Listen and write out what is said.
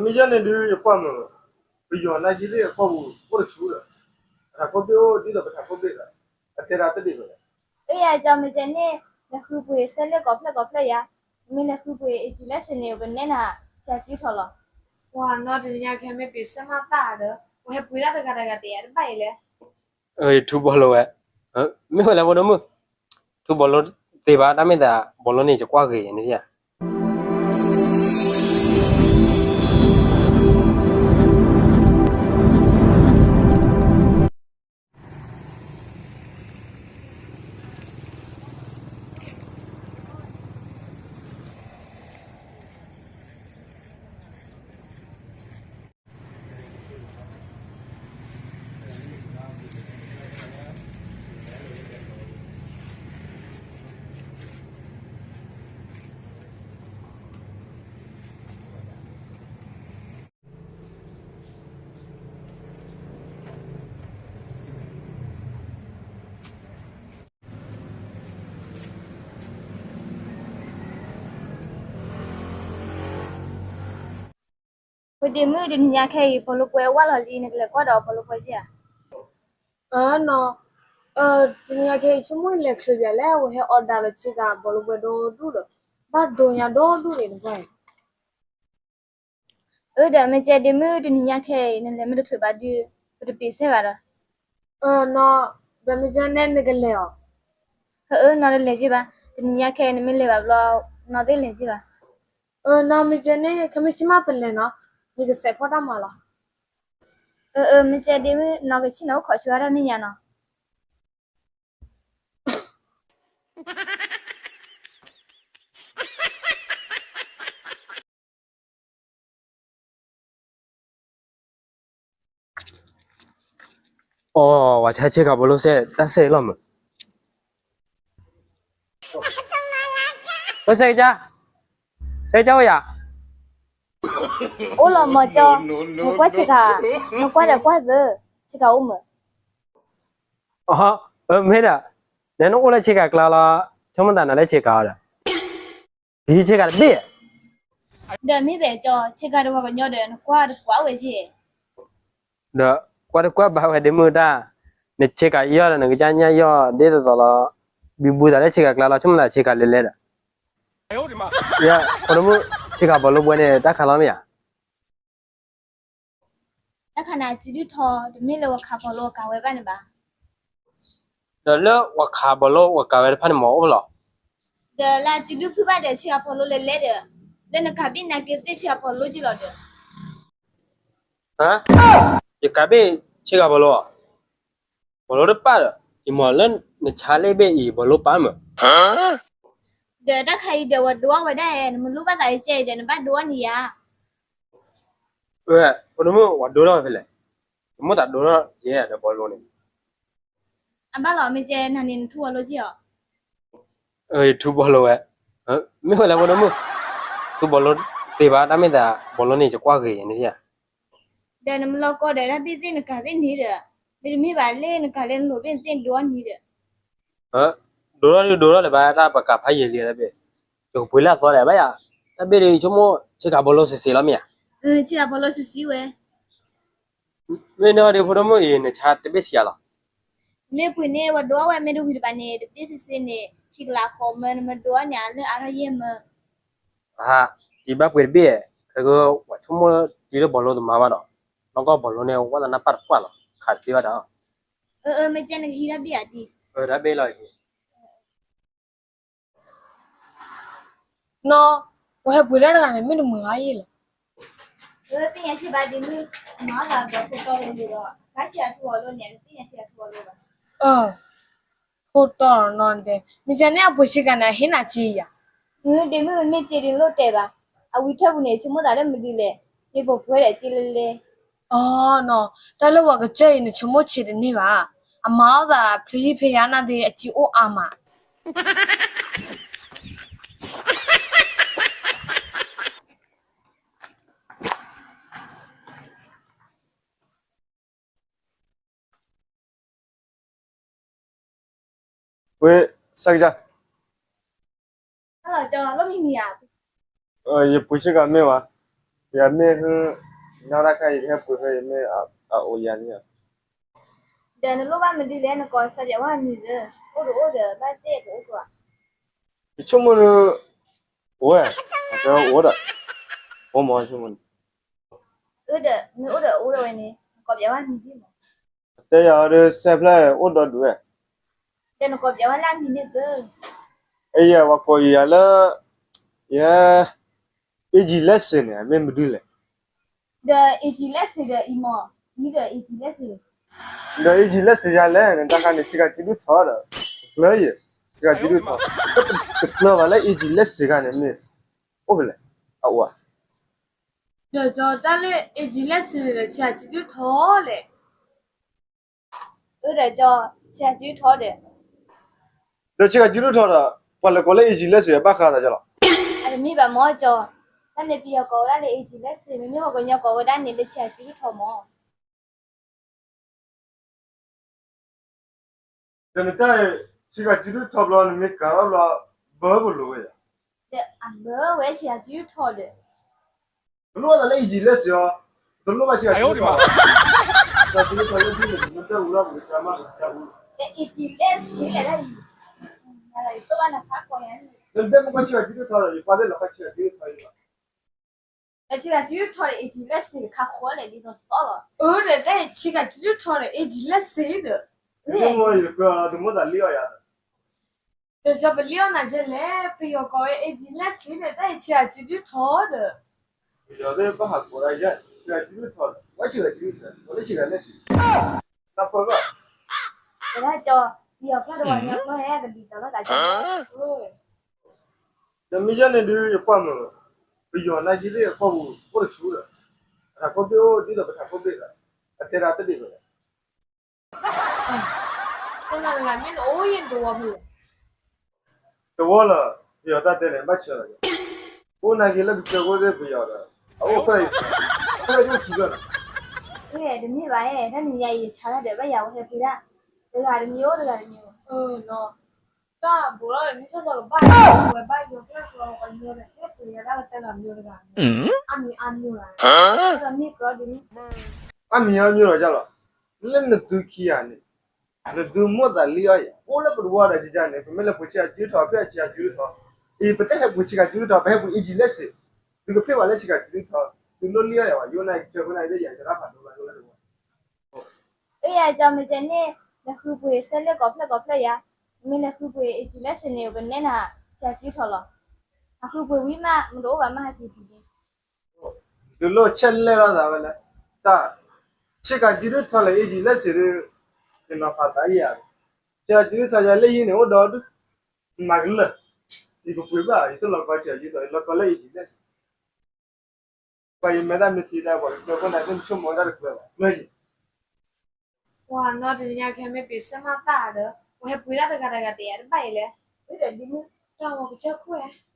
မ့ၢ်ယဲန့ၣ်ဒုးယကွၢ်မုာ်, ပယီၤနာ်က့သ့ၣ်အကီၢ်ပူၤအိၣ်တဆူဒီး, ပထးခိၣ်ဘ့ၣ်အိၣ်ဒ်သိးပထးခိၣ်ဘ့ၣ်ဒီး, အတဲဒၣ်တဘ့ၣ်ဘၣ်လဲၣ်. အၢ ယၤကၠီ မ့ၢ်ကဲန့ၣ်, လဲၤဃုပှ့ၤစဲလၢကိးဖျၢၣ်ကိးဖျၢၣ်ယၤ, မ့ၢ်လဲၤဃုပှ့ၤအ့ၣ်စံးလၢစ့ၢ်န့ၣ် ပကနဲနၤ, ဆံးကၠံထီၣ်လီၤ. ပှၤနီၢ်တနံၤညါခဲမ့ၢ်ပ့ၤစဲမးသၣ်ဒီး, ပှၤဟဲပှ့ၤဒၣ်တဂၤတဂၤတယၤတဘၣ်အံၤလဲၣ်. ယထူဘီလိဝဲ, မ့ၢ်ဝဲလဲၣ်ဖိဒိၣ်မုၣ်, ထူဘီလိသ့ဘၣ် တၢ်မ့ၢ်သးဘီလိန့ၣ် ယကွၢ်ဂ့ၤန့ၣ်ဧါ. ဖိဒိၣ်မုၣ် တနံၤညါခဲအံၤ ဘီလိပှဲၤဝဲလီၤလံ နကလဲၤကွၢ်ဒီးဘီလိပှဲၤက့ၤဧါ. အၢနီၤ, တနံၤညါခဲအံၤ ဆိကမိၣ်လဲၤချုးပၠးလဲၣ် အဝဲဟဲအီၣ်ဒၣ်လၢဆ့ကၤဘီလိပှဲၤဒိၣ်ဒိၣ်ဒီး, ဘၣ်ဒိညါဒိၣ်ဒိၣ်န့ၣ်တပှၢ်အံၤ. အၢ ဒီးမ့ၢ်ကဲဒ့မုၣ် တနံၤညါခဲအံၤ နလဲၤမ့ၢ်တချုးဘၣ်ဒုး ပတပ့ၤစဲဘၣ်ဒီး. အၢနီၤ, ဒီးမ့ၢ်ကဲနဲနကလဲၤအီၤ. အၢ နီၤတလဲၤက့ၤဘၣ်, တနံၤညါခဲအံၤ နမ့ၢ်လဲၤဘၣ်ဘျီ နီၤသ့ၣ်လဲၤက့ၤဘၣ်. အၢနီၤ မ့ၢ်ကဲန့ၣ် ခဲမုၢ်ဆ့ၣ်မးပလဲၤနီၤ, ယကစဲးဖီၣ်တၢ်မၤလီၤ. အၢ အၢ မ့ၢ်ကဲဒ့မုၣ် နီၤကဆ့ၣ်နီၤအိၣ်ခိးဆူဝဲဒၣ်မဲာ်ညါနီၤ. အိ ဝဲဆဲးဆ့ကၤဘီလိစဲး တၢ်ဆဲးအံၤလီၤမုၢ်. ပစဲးကါ, စဲးကါအိၣ်ယၤ. အိၣ်လီၤမၢ်ကၠီ, နကွၢ်ဆ့ကၤ, နကွၢ်ဒီးကွၢ်သၢ, ဆ့ကၤအိၣ်မုၢ်. အၢ မ့ၢ်ဒီး, နအိၣ်လၢဆ့ကၤကျါလီၤ, ဆိကမိၣ်သးနၤလၢဆ့ကၤအီၤဒီး ဆ့ကၤတဘ့ၣ်. ဒီးမ့ၢ်ဘၣ်ကၠီ, ဆ့ကၤတဝီကညီဒီး နကွၢ်တကွၢ်ဝဲက့ၤ. ဒီးကွၢ်တကွၢ်ဘၣ်ဝဲဒ့မုၣ်တၢ်, နဆ့ကၤအံၤအီၤဒီး နကစၢ်ညၣ်အံၤအီၤ ဒ်သိးသိးလီၤ, ဘံဘူသးလၢဆ့ကၤကျါလီၤ ဆိကမိၣ်သးဆ့ကၤလဲၤလဲၤဒီး. ဖိဒိၣ်မုၣ်, ဆ့ကၤဘီလိပှဲၤန့ၣ် တၢ်ခးလီၤမ့ၢ်ဧါ. တၢ်ခးန့ၣ် အစုဒုၣ်ထီ တမ့ၢ်လၢဝဲခးဘီလိဝဲကၤဝဲဘၣ်န့ၣ်ဘၣ်. ဒီးလၢဝဲခးဘီလိဝဲကၤဝဲတဖၣ်န့ၣ်မ့ၢ်အိၣ်လီၤ. ဒီးလၢအစုဒုၣ်ဖုၣ်ဘၣ်ဒီး ဆ့ကၤဘီလိလဲၤလဲၤဒီး, လၢနကၤဘ့ၣ်နၤက့ၤသ့ၣ်ဆ့ကၤဘီလိက့ၤလီၤဒီး. ယကၤဘ့ၣ်ဆ့ကၤဘီလိ, ဘီလိတပၣ်ဒီး, ယမ့ၢ်လၢနဆါလ့ဘ့ၣ်အံၤ ဘီလိပၣ်မုၢ်. ဒီးတၢ်ခါအံၤဒီး ဝဲဒိအီၣ်ဝဲဒၣ်ဧါ, နမ့ၢ်လိၣ်ဘၣ်သးယကဲအံၤဒီး နဘၣ်ဒိအီၣ်န့ၢ်ယၤ. ဝဲ, ဖိဒိၣ်မုၣ် ဝဲဒိထီၣ်ဝဲဖဲလဲၣ်, နမိၣ်သးဒိထီၣ်ယဲဒီးဘီလိန့ၣ်. အဘၣ်လီၤ မ့ၢ်ကဲနၤန့ၣ် နထူဘီလိက့ၤအီၤ. ယထူဘီလိဝဲ, မ့ၢ်ဝဲလဲၣ်ဖိဒိၣ်မုၣ်, ထူဘီလိသ့ဘၣ် တၢ်မ့ၢ်သးဘီလိန့ၣ် ယကွၢ်ဂ့ၤယဲန့ၣ်ဧါ. ဒီးနမ့ၢ်လီၤကီဒီး တၢ်ဘ့ၣ်သ့ၣ်နကၤသ့ၣ်န့ၣ်ဒီး, မ့တမ့ၢ်ဘၣ်လၢနကၤလၢနလိၤဘ့ၣ်သ့ၣ်ဒိအီၣ်န့ၣ်ဒီး. ဒိထီၣ်ဒိထီၣ်လၢၤဘၣ် တၢ်ပကၤဖးယံာ်လံတၢ်ဘ့ၣ်, ယကပှ့ၤလၢအသီဒီးဘၣ်ယၤ, တၢ်ဘ့ၣ်ဒီးဆိကမိၣ် ဆ့ကၤဘီလိစံးစံးလီၤမ့ၢ်ဧါ. ဆ့ကၤဘီလိစံးစံးဝဲ. မ့ၢ်န့ၣ်ဒီးဖိဒိၣ်မုၣ်အံၤ နဆါတဘ့ၣ်ဆံးအါလီၤ. မ့ၢ်ပှ့ၤန့ၣ် ဝဲဒိအီၣ်ဝဲမ့ၢ်တဝံၤတဘၣ်န့ၣ် တဘ့ၣ်စံးစံးန့ၣ် ခံကလးဃိးမၢ နမ့ၢ်ဒိအီၣ်န့ၣ် အလၢအါထီၣ်ယဲၢ်မၢ. အဟါ, တဘၣ်ပှ့ၤတဘ့ၣ်, ခဲက ပှၤဆိကမိၣ်တံၤလၢဘီလိတမၤဘၣ်ဒီး, နီၢ်ကီၢ်ဘီလိန့ၣ် ဝဲသးနၢ်ပၢၢ်တပှၢ်လီၤ, ခးတသ့ဘၣ်ဒီး. အၢ မ့ၢ်ကဲနကဟံးတၢ်ဘ့ၣ်ဧါတံၤ. တၢ်ဘ့ၣ်လီၤ. နီၢ်, ပှၤဟဲပှ့ၤဒၣ်တဂၤန့ၣ် မ့ၢ်တမုာ်ဘၣ်ယဲၢ်လီၤ. သ့ၣ်ညါဆံးဘၣ်ဒ့မုၣ်, မၤအီၣ်သးဒီးဖိတီလိၤလိၤဒီး ဘၣ်ဆံးအထူအီၤလိၤန့ၣ် သ့ၣ်ညါဆံးအထူအီၤလိၤဘၣ်. အၢ, ဖိတီနီၢ်ဒဲး, မ့ၢ်ကဲန့ၣ်အပှ့ၤဆ့ကၤန့ၣ် အဟ့ၣ်နၤစ့ယၤ. ဒ့မုၣ် မ့ၢ်စ့ဒ့လိၣ်တဲဘၣ်, အဝံထၢၣ်ပူၤန့ၣ် ဆိကမိၣ်သးလၢမနုၤလဲၣ်, စ့ကိးပှဲၤဒီးစ့လဲလဲ. အၢနီၢ်, တၢ်လၢပှၤကစၢၢ်အံၤ နဆိကမိၣ်ဆံးတန့ၢ်ဘၣ်, အမၤအီၣ်သးဖျ့ဖဲယါနၤသ့ၣ် အစ့အိၣ်အါမး. ဝဲ, စကစ, ယပှ့ၤဆ့ကၤမ့ၢ်ဝဲ, ယမ့ၢ်ဟု, နီၢ်တၢ်ခါအံၤ ယကဟဲပှ့ၤဖဲယမ့ၢ်အအိၣ်ယၤန့ၣ်. ဒီးနလိၣ်ဘၣ်မနုၤလဲၣ်, နကိးစၢ်ယွၤဝဲမံၤလၢ, အိၣ်ဒီးအိၣ်ဒီး ဘၣ်တဲကအိၣ်ကီး. ယဆိကမိၣ်ဒီး, အိၣ်ဝဲ, အိၣ်ဒီး, အိၣ်မးဆိကမိၣ်န့ၣ်. အၢ ဒီးမ့ၢ်အိၣ်ဒီးအိၣ်ဒီးဝဲန့ၣ် နကိးပျးဝဲမံၤဒ်မး. တဲယၤအီၤဒီး စဲးဖျါအိၣ်ဒီးဒုးဝဲ. ဒီးနကိးပျးဝဲလၢအမံၤန့ၣ်သၢ. အယဲ ပှၤကိးယၤလၢ, ယဲ, အ့ၣ်ကံၤလဲးစ့းန့ၣ် အမ့ၢ်မနုၤလဲၣ်. ဒီးအ့ၣ်ကံၤလဲးစ့းဒီးအံၤမး, အံၤဒီးအ့ၣ်ကံၤလဲးစ့း. ဒီးအ့ၣ်ကံၤလဲးစ့းယၤလဲၣ်န့ၣ် တၢ်ခါန့ၣ် ဆ့ကၤစုဒုၣ်ထီၣ်ဒီး, ကျၢၤယဲ, ဆ့ကၤစုဒုၣ်ထီၣ်, တကျၢၤဘၣ်လၢအ့ၣ်ကံၤလဲးစ့းခါန့ၣ်မ့ၢ်, အိၣ်ဖဲလဲၣ်, အအိၣ်ဧါ. ဒီးကၠီတၢ်လၢအ့ၣ်ကံၤလဲးစ့းန့ၣ်ဒီး ဆ့ကၤစုဒုၣ်ထီၣ်လဲၣ်. အၢ ဒီးကၠီ, ဆ့ကၤစုဒုၣ်ထီၣ်ဒီး, ဒီးဆ့ကၤစုဒုၣ်ထီၣ်ဒီး ပှၤလဲၤကိးလၢအ့ၣ်ကံၤလဲးစ့းဘၣ်ဃးသးကၠီလီၤ. အတမ့ၢ်ဘၣ်မၢ်ကၠီ, တၢ်န့ၣ်ပယီၤကိးဝဲဒၣ်လၢအ့ၣ်ကံၤလဲးစ့း, မ့မ့ၢ်ပှၤကညီကိးဝဲဒၣ်န့ၣ်လၢဆ့ကၤစုဒုၣ်ထီၣ်မၢ်. ဒီးနတၢ်, ဆ့ကၤစုဒုၣ်ထီၣ်ဘျီ နမ့ၢ်ကၤထီၣ်ဘျီ, ဘၢပလိာ်ဝဲယၤ. ဒီးအဘၢဝဲဆ့ကၤစုဒုၣ်ထီၣ်ဒီး, တလိၣ်ဘၣ်သးလၢအ့ၣ်ကံၤလဲးစ့းအီၤ, တလိၣ်ဘၣ်ဆ့ကၤစုဒုၣ်ထီၣ်, ဆ့ကၤစုဒုၣ်ထီၣ်လၢဒ်န့ၣ် နတၢ်အူလီၢ်ပူၤ တၢ်မၤပူၤ တၢ်အူလီၢ်, ဒီးအ့ၣ်ကံၤလဲးစ့းလဲၣ်ဒၣ်အံၤ, ယတိၢ်ဘၣ်နဖးကိးယၤန့ၣ်, နဒဲမ့ၢ်ကွၢ်ဆ့ကၤစုဒုၣ်ထီၣ်ဒီး ယပှၤသ့ၣ်လီၤခါဆ့ကၤစုဒုၣ်ထီၣ်ယၤလီၤ. ဒီးဆ့ကၤစုဒုၣ်ထီၣ်ဒီး အ့ၣ်ကံၤလဲးစ့းတခါဃီလဲၣ် ဒ်သိးသီလီၤ. အၢ ဒီးတၢ်ဆ့ကၤစုဒုၣ်ထီၣ်ဒီး အ့ၣ်ကံၤလဲးစ့းဒီး, မ့ၢ်ယကပၢၤအီၤ တမိၣ်သးလံအီၣ်ယၤဒီး, ဒီးကၠီပလံအီၣ်နၤကဲလဲၣ်, ပယီၤကိးဝဲအ့ၣ်ကံၤလဲးစ့းဒီး တၢ်အံၤဆ့ကၤစုဒုၣ်ထီၣ်ဒီး, ပယီၤသ့ၣ်ဘၣ်ဟးကိးဒၣ်ယဲ ဆ့ကၤစုဒုၣ်ထီၣ်ဒီး ဝဲဆ့ကၤစုဒုၣ်ထီၣ် ဝဲလၢဆ့ကၤလဲးစ့း, တၢ်ပၢၢ်ဘၣ်, တၢ်ကၠီ, ပယီၤကျီၢ်တဝီညါကျီၢ်ဟဲကဒ်သိးလီၤသးကၠီ, ဒီးမ့ၢ်ယဲန့ၣ်ဒုး ယကွၢ်မုာ်, ပယီၤနာ်က့သ့ၣ်အကီၢ်ပူၤအိၣ်တဆူဒီး, အထးခိၣ်ဘ့ၣ်အိၣ်ဒ်သိးပထးခိၣ်ဘ့ၣ်ဒီး, အတဲဒၣ်တဒ်ဘၣ်လဲၣ်. တဂၤတဂၤမ့ၢ်နအိၣ်ယဲၢ်တဝီပူၤ, တဝီလီၤ, ပယီၤတၢ်တဲန့ၣ် ဘၣ်ဆၢလီၤ, အိၣ်နာ်က့လၢကစၢၢ်ခိၣ်သ့ၣ်ပယီၤဒီး, အအိၣ်ဖျဲၣ်အံၤ, အအိၣ်ဖျဲၣ်အံၤအိၣ်ခံဖျၢၣ်လီၤ. တမ့ၢ်ဘၣ်, တၢ်နံၤညါအံၤဆါတၢ်ဒီး ဘၣ်ယၤဝဲဟဲပှ့ၤဒၣ်, တဂၤတမံၤအိၣ်တဂၤတမံၤအိၣ်, တၢ်ဘိးလီၤန့ၣ် မ့ၢ်ထီၣ်သီကဘၣ်ဝဲဘၣ်ယီၤကျၢၢ်ကျီပှၤကညီဒီး ဟဲပှ့ၤယၤဒၣ်ဝဲတဂၤမံၤတဂၤမံၤ, အါမံၤအါမံၤလီၤ, ဒီးမ့ၢ်ကျီဒ်န့ၣ်, အါမံၤအါမံၤလီၤယလီၤ, လၢနသုခံဂၤန့ၣ်, နသုမိၣ်သးလံအီၣ်ယၤ အိၣ်လၢပတဝီဒီးယၤန့ၣ် ပမ့ၢ်လဲၤပှ့ၤဆ့ကၤစုဒုၣ်ထီၣ် ဖဲအဆ့ကၤစုဒုၣ်ထီၣ်, အံၤပတဟဲပှ့ၤဆ့ကၤစုဒုၣ်ထီၣ် ပဟဲပှ့ၤအ့ၣ်ကံၤလဲးစ့း, သုကဖ့ၣ်ပှၤလၢဆ့ကၤစုဒုၣ်ထီၣ်, သုလိၣ်လံအီၣ်ယၤဘၣ် ယအိၣ်နာ်က့ ကၢၢ်ခိၣ်နာ်က့သ့ၣ်ယၤ ယရၣ်ဖးဒိၣ်ဘၣ် ယအိၣ်လၢတဝီ အၢယၤကၠီမ့ၢ်တဲန့ၣ်, လဲၤဃုပှ့ၤစဲလၢကိးဖျၢၣ်ကိးဖျၢၣ်ယၤ, မ့ၢ်လဲၤဃုပှ့ၤအ့ၣ်ကံၤလဲးစ့းန့ၣ် ပနဲၣ်နၤဆ့ကၤစုဒုၣ်ထီၣ်လီၤ, အဃုပှ့ၤဝံၤမး မတအိၣ်ဘၣ်မးဟဲက့ၤပှ့ၤန့ၣ်, ဒုးလိၣ်ဆဲးလဲၣ်ထီၣ်သးဝဲလၢ, တၢ်, ဆ့ကၤစုဒုၣ်ထီၣ်လၢအ့ၣ်ကံၤလဲးစ့းဒုး, ယနီၤဖးသးယၤ, ဆ့ကၤစုဒုၣ်ထီၣ်ယၤလၢယံၤန့ၣ် အိၣ်ဒီးဒုး, မၤကလၢာ်, ယကပှ့ၤဘၣ် ယတလီၤကီဆ့ကၤစုဒုၣ်ထီၣ် ယလီၤကီလၢအ့ၣ်ကံၤလဲးစ့း ပှၤယမဲာ်သၣ်မ့ၢ်တံၤတၢ်ပှၤကစၢၢ်ခိၣ်နၢ်သ့ၣ် မ့ၢ်ဆိကမိၣ်တၢ်တကျၢၤဘၣ် ကျၢၤယံၤ, ပှၤနီတနံၤညါကဟဲမ့ၢ်ပ့ၤစဲးမၤသၣ်ဒီး ပှၤဟဲပှ့ၤဒၣ်တဂၤတဂၤတယၤတဘၣ်အံၤလဲၣ်, တၢ်ဝဲကစၢၢ်ခိၣ်ဧါ